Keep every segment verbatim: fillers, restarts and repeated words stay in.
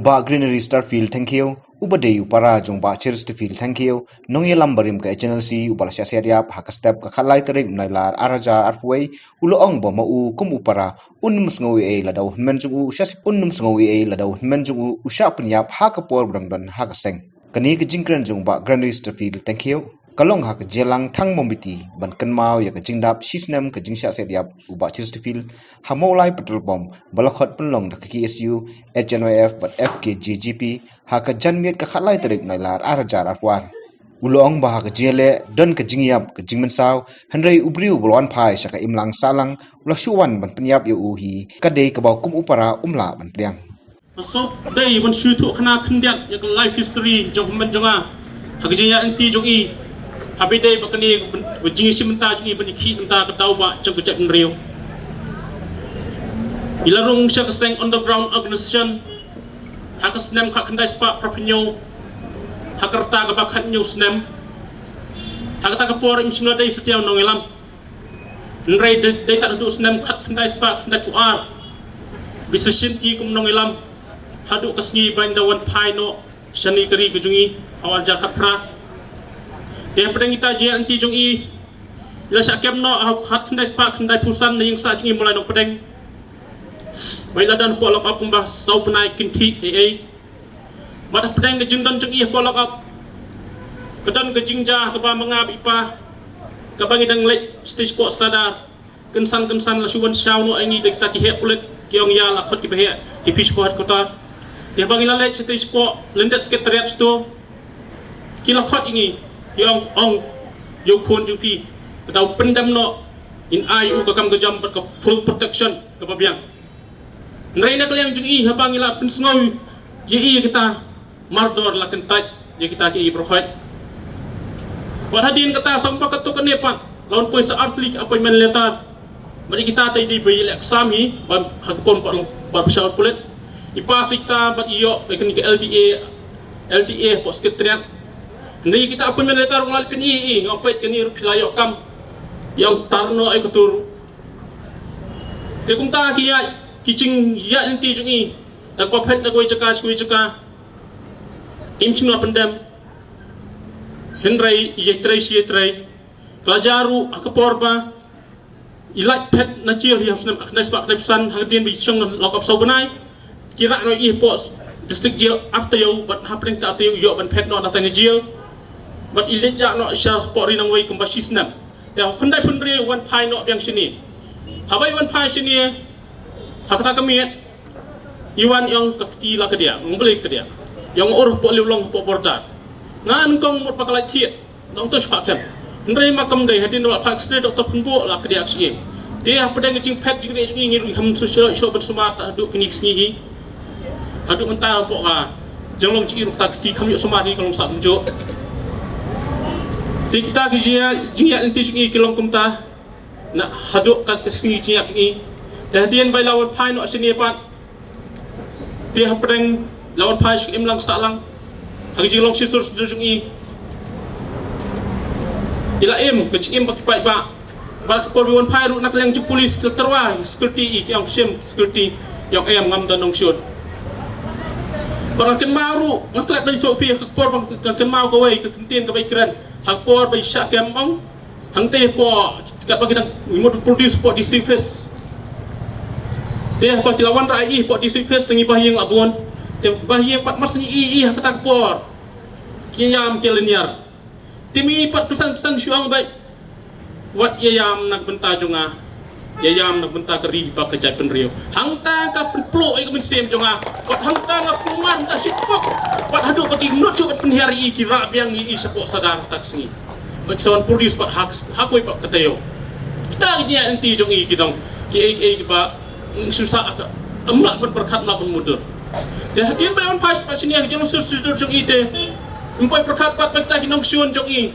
Bah Greenery Starfield Thangkhiew, uba dei u para jong Bah Chesterfield Thangkhiew, nongïalam barim ka H N L C, uba la shah siat ïap ha ka step ka khatlai tarik Nailar ar hajar arphew wei, u la ong ba ma u kum u para un ym sngew ei ei lada u hynmen jong u u shah, un ym sngew ei ei lada u hynmen jong u u shah pynïap ha ka por ba dang don ha ka seng. Kane ka jingkren jong Bah Greenery Starfield Thangkhiew ka long ha ka jingïalang thang mombiti ban kynmaw ïa ka jingdap shi snem ka jingshah siat ïap u Bah Chesterfield ha Mawlai Petrol Pump, ba la khot pynlong da ka K S U, H N Y F bad F K J G P ha ka janmiet ka khatlai tarik Nailar ar hajar arphew ar. U la ong ba ha ka jingïaleh don ka jingïap ka jingmynsaw, hynrei u briew uba la wan phai sha ka imlang sahlang u la shu wan ban pynïap ïa u hi, ka dei kaba kum u para um lah ban pdiang. Nga sngewdei ban shu ïathuh khana khyndiat ïa ka life history jong hynmen jong nga ha ka jingïaid lynti jong i. Haba ïadei bad kane ka jingïashim bynta jong i ban ïakhih bynta ka daw ba jong ka jaitbynriew, i la rung sha ka seng underground organization ha ka snem khatkhyndai spah phra phew hynñiew, ha ka rta kaba khathynñiew snem. Ha kata ka por im shym la dei satia u nongïalam. Hynrei dei, dei tad haduh snem khatkhyndai spah khyndai phew ar ba i sa shim ki kum nongïalam, haduh ka sngi ba in da wan phai noh shane ka ri ka jong i ha u ar hajar khatphra. Te hapdeng ita jingïaid lynti jong i, i la shah kem noh ha u khatkhyndai spah khyndai phew san na ïing sah jong i Mawlai Nongpdeng, ba i la don hapoh lockup kumba saw bnai kynthih ei ei. Bad hapdeng ka jingdon jong i hapoh lockup, ka don ka jingjia kaba ma nga bad i pa, kaba ngi dang leit sha tei shapoh Sadar. Kynsan kynsan la shu wan shaw noh ïa ngi da kita ki heh pulit, ki ong ïa la khot kiba heh ki phi shapoh headquarter. Te haba ngi la leit sha tei shapoh Lyndet Secretariat shato, ki la khot ïa ngi, ki ong, ong ïa u khun jong phi, ka dei u pyndem noh, in ai u ka kam ka jam bad ka full protection kaba biang. Hynrei na ka liang jong i, haba ngi la pynsngew ïa i, ïa kita mardor, la kyntait ïa kita ki, i baroh khoit. Bad hadien kata, song ba katto katne pat, la wan poi sa ar tylli ki appointment letter. Bad ïa kita te i dei ba ïaleh exam hi, ba ha ka por pat, pat ba shah wan pulit. I pass ïa kita bad i ïoh ïa kane ka L D A, L D A hapoh Secretariat. Hynrei ïa kita appointment letter ruh la pyni ïa i, nga ong peit kane ruh phi la ïoh kam. Ïa ong tar noh ïa kato ruh. Te kumta ki ïaid, ki jingïaid lynti jong i, na kaba phet na kawei jaka sha kawei jaka, im shym la pyndem. Hynrei ïa trei shi ïa trei. Ka la jia ruh ha ka por ba i lait phet na jail hi ha u snem khatkhyndai spah khyndai phew san, hadien ba i shong lockup saw bnai, ki rah noh ïa i hapoh District Jail ar taïew, bad hapdeng kita ar taïew i ïoh ban phet noh na tang jail. Bad i leit jah noh shapoh ri nongwei kumba shi snem. Te ha u khyndai phew hynriew i wan phai noh biang shane. Haba i wan phai shane, ha kata ka miet, i wan ïa ong ka kti la kdiah, nga ong balei kdiah. Ïa ong ur hapoh Liulong hapoh border. Nga nyngkong mut ba ka lait thied, nongto shipah kem. Hynrei ma kam dei, hadien ba phah X-ray doktor pynbok la kdiah ka shyieng. Te hapdeng ka jingphet jingrieh jong i, ngi ruh ngim shu shu shu ban sumar tad haduh kine ki sngi hi. Haduh mynta hapoh ka jinglong jong i ruh kata ka kti kam ïoh sumar hi, ka long sah kumjuh. Te kita ki jingïaid, jingïaid lynti jong i ki long kumta. Na haduh ka, ka sngi jingïap jong i. Te hadien ba i la wan phai noh shane pat, te hapdeng la wan phai sha ka imlang sahlang, ha ka jinglong shisur shisur jong i, i la im ka jingim bad ki paidbah. Bad ha ka por ba i wan phai ruh, na ka liang jong police ki la tyrwa security, i ki ong shim security, i ong em, ngam don nongshun. Bad nga kynmaw ruh, nga klet ban ïathuh ïa phi, ha ka por ba nga kynmaw kawei ka kyntien kaba i kren, ha ka por ba i shah kem, ong hangtei hapoh, katba ki dang, ngi mut produce hapoh D C office. Te haba ki la wanrah ïa i hapoh D C office, te ngi ba ïing la bun. Te ba ïing pat, mar shu ïohi ïa i ha kata ka por, ki ïam ki lynñiar. Te ma i pat kynsan kynsan shu ong beit, wat ïa ïam na ka bynta jong nga, ïa ïam na ka bynta ka ri bad ka jaitbynriew. Hangta ka pynpluh ïa ka mynsiem jong nga, bad hangta nga pynmar hangta shipok. Bad haduh ba ki nud shuh ban pynhiar ïa i, ki rah biang ïa i shapoh Sadar ha kata ka sngi. Bad ki sa wan produce pat ha, ha kawei pat ka taïew. Kita ki jingïaid lynti jong i ki dang, kiei kiei kiba, mm, shu sah ka, ym lah ban pyrkhat, ym lah ban mutdur. Te hadien ba i wan phai pat shane, ha ka jinglong shisur shisur jong i te, ym poi pyrkhat pat ba kita ki nongshun jong i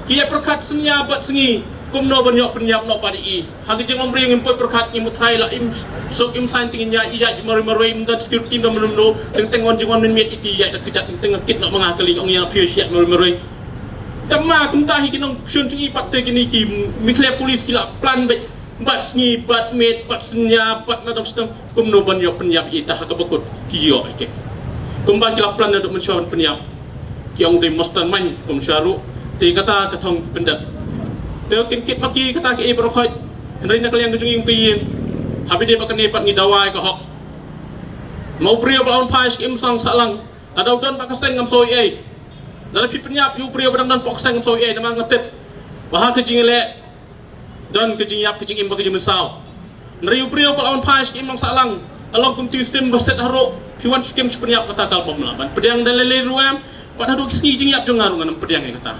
ki ïa pyrkhat synñia bad sngi kumno ban ïoh pynïap noh pat ïa i. Ha ka jinglong briew ngim poi pyrkhat, ngim u trai la im suk im saiñ, te ngin ïaid, ïaid marwei marwei, ym don security, ym don mano mano, teng teng wan jingwan mynmiet, iti ïaid da ka kjat, teng teng nga kit noh ma nga, ka lieng ong ïa phi ïaid marwei marwei. Te ma kumta hi ki nongshun jong i pat te kine ki, mm, mih khleh police ki la plan beit, bad sngi, bad miet, bad synñia, bad nadong sdang, kumno ban ïoh pynïap ïa i, te ha kaba kut ki ïoh ïa ki. Kumba ki la plan naduh mynshuwa ban pynïap. Ki ong dei mastermind kumshuwa ruh. Te kata ka thong ki pyndep. Te kin kit ma ki kata ki ei baroh khoit. Hynrei na ka liang ka jong ngi ka ïing. Haba dei ba kane pat ngi dawa ïa ka hok. Ma u briew ba la wan phai sha ka imlang sahlang. Lada u don bad ka seng ngam sngew ei ei. Lada phi pynïap ïa u briew ba dang don bad ka seng ngam sngew ei ei. Namar nga tip ba ha ka jingïaleh don ka jingïap ka jingim bad ka jingmynsaw. Hynrei u briew ba la wan phai sha ka imlang sahlang. Ka long kumta u sim ba set haroh. Phi wan shu kem shu pynïap kata ka bym lah ban pdiang da lei lei ruh em. Bad haduh ki sngi jingïap jong nga ruh ngan ym pdiang ïa kata.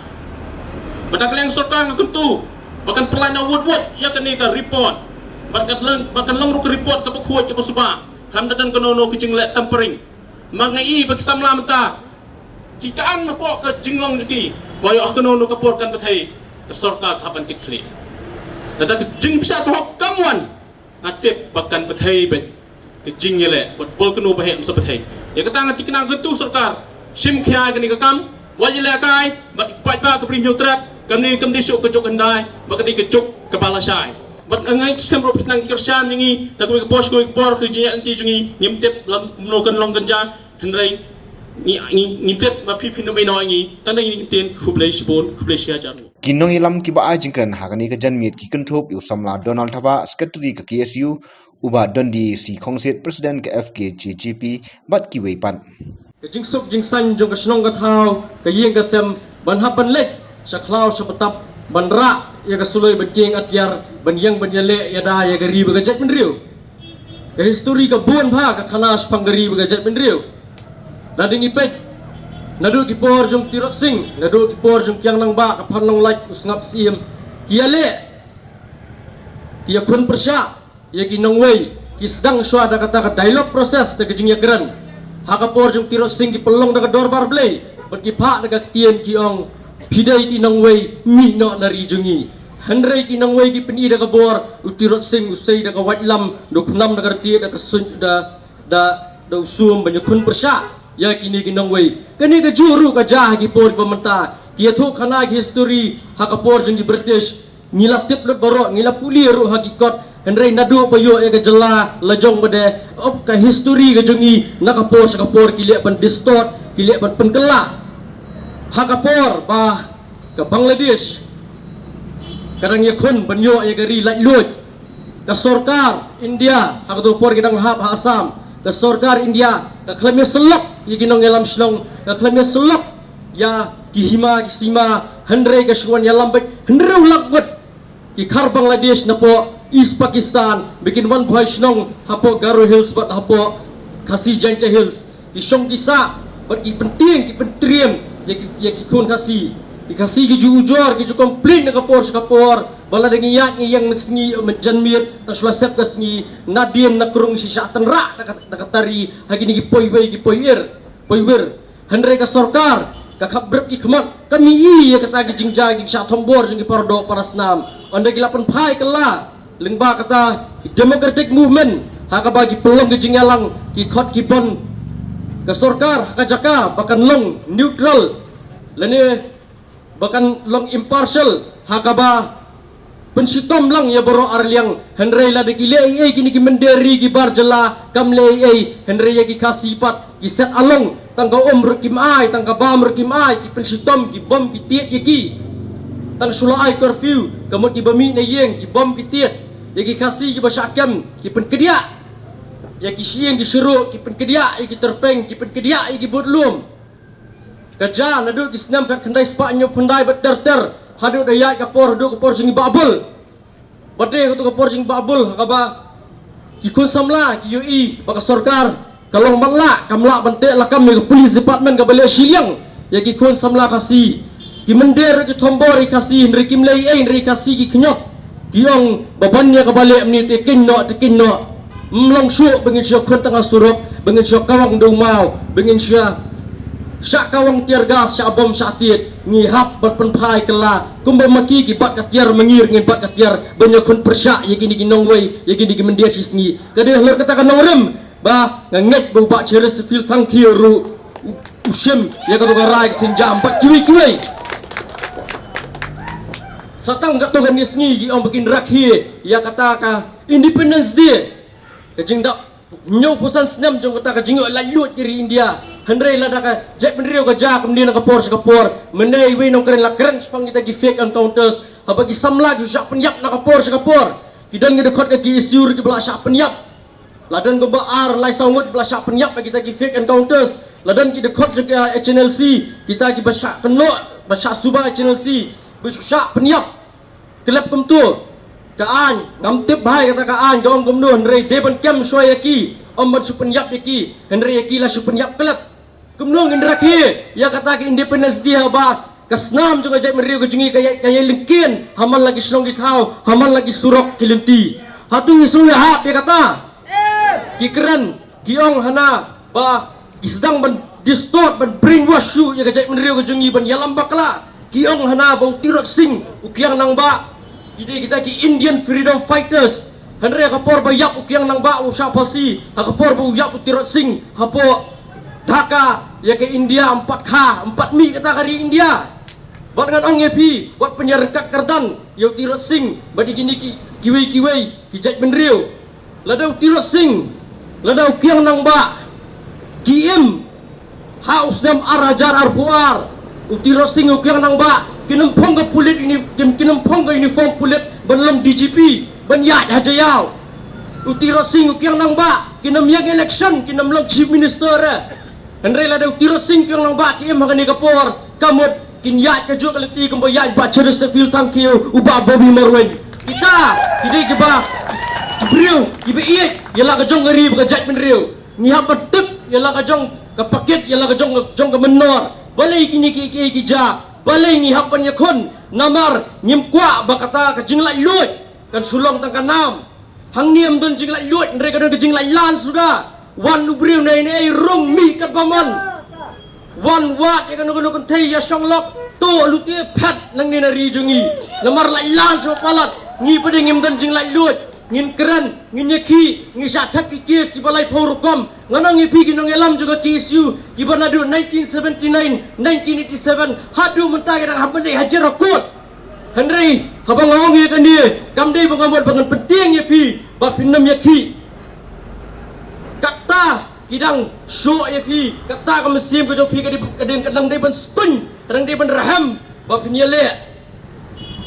Bad na ka liang sorkar nga kyntu ba kan pynlait na wut wut ïa kane ka report. Bad kan long, bad kan long ruh ka report kaba khuid kaba suba. Khlem da don kano kano ka jingleh tampering. Ma nga i ba ki samla mynta ki ka an hapoh ka jinglong jong ki. Ba ïoh ha kano kano ka por kan bthei ka sorkar ka hap ban kit khlieh. Kata ka jingpynshah ba hok kam wan. Nga tip ba kan bthei beit ka jingïaleh bad bor kano ba heh ym sa bthei. Ïa kata nga thikna nga kyntu sorkar shim khia kane ka kam. Wat ïalehkai bad paidbah ka Bri Hynñiewtrep. Kane kam dei shuh ka juk hyndai bad ka dei ka juk kaba lashai. Bad nga ngeit skhem ruh phi nang kyrshan ïa ngi na kawei ka por sha kawei ka por ka jingïaid lynti jong ngi ngim tip lano kan long kan jia. Hynrei ngi, ngi, ngi tip ba phi phin ym ïehnoh ïa ngi. Tang da ngi ktien khublei shibun, khublei shihajar nguh. Ki nongïalam kiba ai jingkren ha kane ka janmiet ki kynthup ïa u samla Donald Thabah, Secretary ka K S U, u Bah Dundee C Khongsit, President ka F K J G P, bad kiwei pat. Ka jingsuk jingsaiñ jong ka shnong ka thaw, ka ïing ka sem, ban hap ban leit sha khlaw sha btap, ban rah ïa ka suloi ban kieng atiar, ban ïeng ban ïaleh ïada ïa ka ri bad ka jaitbynriew. Ka histori ka bun bha ka khana shaphang ka ri bad ka jaitbynriew. Lada ngi peit naduh ki por jong Tirot Sing, naduh ki por jong Kiang Nangbah, ka Phan Nonglait, u Sngap Syiem, ki ïaleh, ki ïakhun pyrshah ïa ki nongwei, ki sdang shuwa da kata ka dialogue process da ka jingïakren. Ha ka por jong Tirot Sing ki pynlong da ka dorbar Blei bad ki phah da ka ktien, ki ong, phi dei ki nongwei, mih noh na ri jong ngi. Hynrei ki nongwei ki pyni da ka bor. U Tirot Sing u sei da ka waitlam, da u khnam da ka rtieh, da ka suiñ, da, da, da u sum ban ïakhun pyrshah ïa kine ki nongwei. Kane kajuh ruh ka jia ha ki por ba mynta. Ki ïathuh khana ki histori ha ka por jong ki British. Ngi la tip lut baroh, ngi la pule ruh ha ki kot. Hynrei naduh ba ïoh ïa ka jylla lajong bad eh, ap ka histori ka jong ngi na ka por sha ka por ki leh ban distort, ki leh ban pynkylla. Ha ka por ba ka Bangladesh ka dang ïakhun ban ïoh ïa ka ri laitluid, ka sorkar India, ha kato ka por ki dang hap ha Assam, ka sorkar India ka khlem ïasyllok ïa ki nongïalam shnong, ka khlem ïasyllok ïa ki hima ki sima, hynrei ka shu wan ïalam beit hynriew lak ngut ki Khar Bangladesh napoh East Pakistan ba kin wan buhai shnong hapoh Garo Hills bad hapoh Khasi Jaintia Hills. Ki shong ki sah bad ki pyntieng ki pyntriem ïa ki, ïa ki khun Khasi. Ki Khasi ki ju ujor, ki ju complain na ka por sha ka por ba lada ngi ïaid ngi ïeng mynsngi mynjanmiet, tang shu la sep ka sngi, nadien na krung shi shah tynrah da ka, da ka tari ha kine ki poiwei ki poiwir, poiwir. Hynrei ka sorkar ka khapbrip ki khmat, kam i ïa kata ki jingjia ki jingshah thombor jong ki paradoh parasnam. Ynda ki la pynphai kylla lyngba kata ki democratic movement, ha kaba ki pynlong ki jingïalang, ki khot ki bond. Ka sorkar ha ka jaka ba kan long neutral lane ba kan long impartial, ha kaba pynshitom lang ïa baroh arliang. Hynrei lada ki leh ei ei kine ki mynder ri ki bar jylla, kam leh ei ei. Hynrei ïa ki Khasi pat ki set along, tang ka um ruh kim ai, tang ka bam ruh kim ai, ki pynshitom, ki bom ki tied ïa ki. Tang shu la ai curfew, ka mut kiba mih na ïing, ki bom ki tied. Ïa ki Khasi kiba shah kem ki pynkdiah, ïa ki shyieng ki shyrwoh ki pynkdiah, ïa ki tyrpeng ki pynkdiah, ïa ki bud lum. Ka jia naduh ki snem khatkhyndai spah hynñiewphew khyndai bad ter ter haduh da ïaid ka por, haduh ka por jong i Bah Bull. Bad dei kato ka por jong i Bah Bull ha kaba ki khun samla ki ïohi ba ka sorkar ka long matlah, kam lah ban teh lakam ïa ka police department kaba leh shiliang ïa ki khun samla Khasi. Ki mynder ki thombor ïa ki Khasi, hynrei kim leh ei ei, hynrei ki Khasi ki khñiot. Ki ong ba ban ïa kaba leh mynne te kynnoh, te kynnoh. Ym long shuh ba ngin shu khun tang ha surok, ba ngin shu kawang da u maw, ba ngin shu shah kawang tear gas, shah bom, shah tied. Ngi hap ban pynphai kylla kumba ma ki ki bat ka tiar, ma ngi ruh ngin bat ka tiar ban ïakhun pyrshah ïa kine ki nongwei, ïa kine ki mynder shisngi. Ka dei halor kata ka nongrim ba nga ngeit ba u Bah Cheristerfield Thangkhiew ruh u, u shim ïa kato ka rai ka sienjam bad kiwei kiwei. Sa tang katto katne sngi ki ong ba kin rakhe ïa kata ka Independence Day, ka jingdap hynñiewphew san snem jong kata ka jingïoh laitluid ka ri India. Hynrei lada ka jaitbynriew ka jia kumne na ka por sha ka por, mynne iwei nongkren la kren shaphang kita ki fake encounters, haba ki samla ki shah pynïap na ka por sha ka por. Ki don ki dkhot ka KSU ruh kiba la shah pynïap. La don kumba ar lai saw ngut ba la shah pynïap ha kita ki fake encounters. La don ki dkhot jong ka HNLC, kita kiba shah kynnoh, ba shah suba HNLC, ba shah pynïap. Klet kumto. Ka aiñ, ngam tip bha ïa kata ka aiñ ka ong kumno, hynrei dei ban kem shuwa ïa ki. Ym ban shu pynïap ïa ki, hynrei ïa ki la shu pynïap klet. Kumno ngin rakhe ïa kata ka Independence Day haba ka snam jong ka jaitbynriew ka jong ngi ka ïai, ka ïai lyngkhein ha man la ki shnong ki thaw, ha man la ki surok ki lynti. Hato ngi sngew ïahap ïa kata? Ki kren, ki ong hana ba ki sdang ban distort, ban brainwash shuh ïa ka jaitbynriew ka jong ngi, ban ïalam bakla. Ki ong hana ba u Tirot Sing, u Kiang Nangbah, ki dei kita ki Indian freedom fighters. Hynrei ha ka por ba ïap u Kiang Nangbah u shah phasi, ha ka por ba u ïap u Tirot Sing hapoh Dhaka, ïa ka India ym pat kha, ym pat mih kata ka ri India. Bad ngan ong ïa phi, wat pynïaryngkat kyrdan ïa u Tirot Sing bad ïa kine ki, kiwei kiwei ki jaitbynriew. Lada u Tirot Sing, lada u Kiang Nangbah ki im ha u snem ar hajar arphew ar, u Tirot Sing, u Kiang Nangbah, kin ym phong ka pulit uni-, kin, kin ym phong ka uniform pulit ban long DGP, ban ïaid ha Jaïaw. U Tirot Sing, u Kiang Nangbah, kin ym ïeng election, kin ym long chief minister eh. Hynrei lada u Tirot Sing, u Kiang Nangbah ki im ha kane ka por, ka mut kin ïaid kajuh ka lynti kumba ïaid Bah Chesterfield Thangkhiew, u Bah Bobby Marwein. Kita ki dei kiba, ki briew kiba ïeit ïa la ka jong ka ri bad ka jaitbynriew. Ngi hap ban tip ïa la ka jong ka pakit, ïa la ka jong, jong ka mynnor. Balei kine ki, ki, ki jia? Balei ngi hap ban ïakhun? Namar ngim kwah ba kata ka jinglaitluid kan shu long tang ka nam. Hangne ym don jinglaitluid, hynrei ka don ka jinglaitlan suda. Wan u briew na ine i rung mih katba mon. Wan wad ïa kano kano kynthei ïa shong lok. To lute phet nangne na ri jong ngi. Namar laitlan sha palat. Ngi pat de ngim don jinglaitluid. Ngin kren, ngin ïakhih, ngi shah thep ki case kiba laiphew rukom. Ngan ong ïa phi ki nongïalam jong ka KSU kiba naduh nineteen seventy-nine, nineteen eighty-seven haduh mynta ki dang hap ban leit hajar ha court. Hynrei haba nga ong ïa kane, kam dei ba nga mut ba ngan pyntieng ïa phi ba phin nym ïakhih. Kata ki dang shoh ïa phi, kata ka mynsiem ka jong phi ka dei, ka dei, ka dang dei ban skun, ka dang dei ban rhem ba phin ïaleh.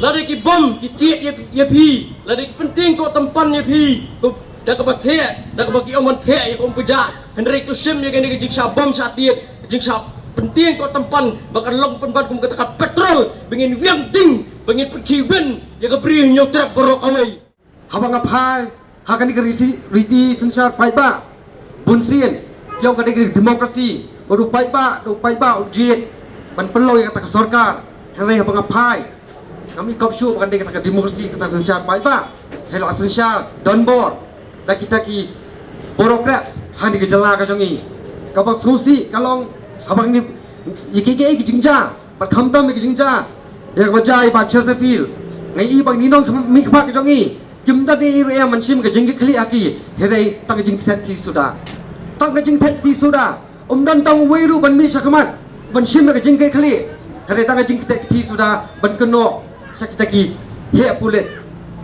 Lada ki bom ki tied ïa, ïa phi, lada ki pyntieng koh tympan ïa phi, ko da kaba theh, da kaba ki ong ban theh ïa ka um pajah. Hynrei to shim ïa kane ka jingshah bom shah tied, ka jingshah pyntieng koh tympan ba kan long pynban kum kata ka petrol ba ngin wiang ding, ba ngin pynkhih win ïa ka Bri Hynñiewtrep baroh kawei. Haba nga phai ha kane ka riti, riti synshar paidbah, bun sien ki ong ka dei ka democracy, ba u paidbah, u paidbah u jied ban pynlong ïa kata ka sorkar. Hynrei haba nga phai, ngam i kop shuh ba ka dei kata ka democracy, kata ka synshar paidbah. Hynrei la synshar donbor da kita ki bureaucrats ha kane ka jylla ka jong ngi. Kaba sngewsih ka long haba ngi ïa kiei kiei ki jingjia, bad khamtam ïa ki jingjia, ïa kaba jia ïa i Bah Chesterfield, nga i ba ngi nongmihkhmat ka jong ngi kim da dei ruh ïa ban shim ka jingkitkhlieh ha ki. Hynrei tang ka jingkitkhlieh suda, tang ka jingkitkhlieh suda. Um don tang uwei ruh ban mih shakhmat ban shim ïa ka jingkitkhlieh. Hynrei tang ka jingkitkhlieh suda ban kynnoh sha kita ki heh pulit.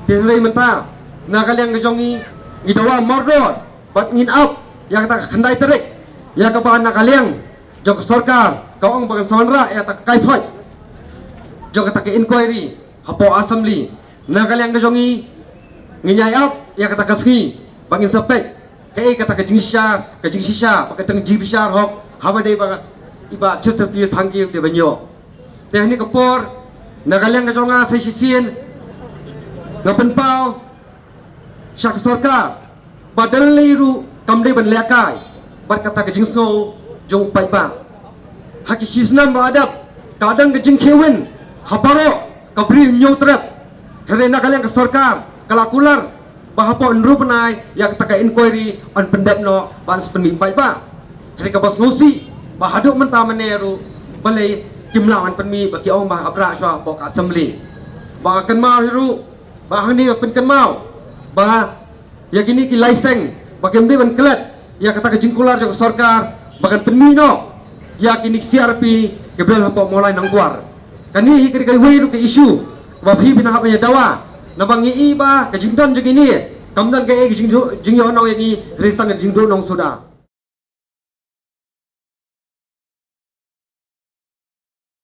Te hynrei mynta na ka liang ka jong ngi, ngi dawa mardor bad ngin ap ïa kata ka khyndai tarik, ïa kaba na ka liang jong ka sorkar ka ong ba kan sa wanrah ïa kata ka kaiphod jong kata ka inquiry hapoh Assembly. Na ka liang ka jong ngi, ngin ïai ap ïa kata ka sngi ba ngin sa peit kaei kata ka jingshisha, ka jingshisha bad ka tang jingbishar hok haba dei ba i Bah Chesterfield Thangkhiew te ban ïoh. Te ha kane ka por, na ka liang ka jong nga sa shisien nga pynpaw sha ka sorkar ba da lei ruh kam dei ban lehkai bad kata ka jingsngew jong u paidbah. Ha ki shi snem ba la dep ka dang ka jingkhih win ha baroh ka Bri Hynñiewtrep. Hynrei na ka liang ka sorkar ka la kular ba hapoh hynriew bnai ïa kata ka inquiry yn pyndep noh ban sa pynmih paidbah. Hynrei kaba sngewsih ba haduh mynta mynne ruh balei kim lah ban pynmih, ba ki ong ba hap rah shuwa hapoh ka Assembly. Ba kynmaw hi ruh ba hangne ba pynkynmaw ba ïa kine ki lai seng ba kim dei ban klet ïa kata ka jingkular jong ka sorkar ba kan pynmih noh ïa kine ki CRP kiba don hapoh Mawlai Nongkwar. Kane hi ka dei kawei ruh ka issue ba phi phin hap ban ïa dawa, naba ngi i ba ka jingdon jong kine kam don kaei ka jingduh, jingïohnong ïa ngi, hynrei tang ka jingduhnong suda.